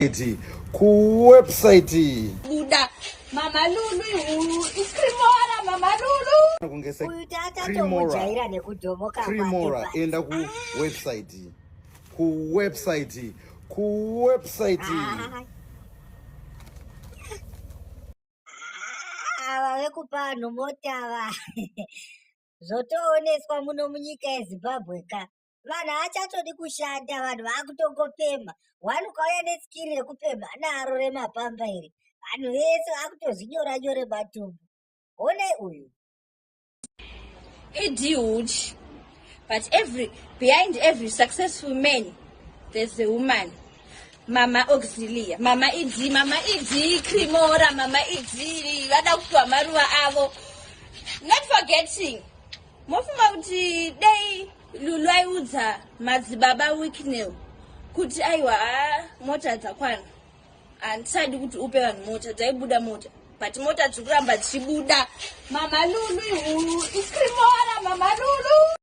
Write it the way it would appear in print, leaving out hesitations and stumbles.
Kuwebsite, kuwebsite. Buda Mama Lulu iCremora Mama Lulu. Kunge se Uyu Cremora. takatomujaira nekudhomoka kwake Cremora but enda kuwebsite. Kuwebsite, kuwebsite. Ah. Ava vekupa vanhu mota ava zvotooneswa muno munyika yeZimbabwe ka. Vanhu havachatodi kushanda, vanhu vakutongopemha. One ukauya neskiri rekupemha naro remapamba iri, vanhu vese vakutozvinyora nyore matumbu. Honai uyu. ED huchi. But every behind every successful man there's a woman. Mama Auxilia, Mama ED, Mama ED Cremora, Mama ED vada kupiwa maruva avo. Not forgetting mofunga kuti dai Lulu aiudza madzibaba Wicknell kuti aiwa haa mota dzakwana handisadi kuti upe vanhu mota dzaibuda mota but mota dziri kuramba dzichibuda. Mama Lulu iCremora Mama Lulu.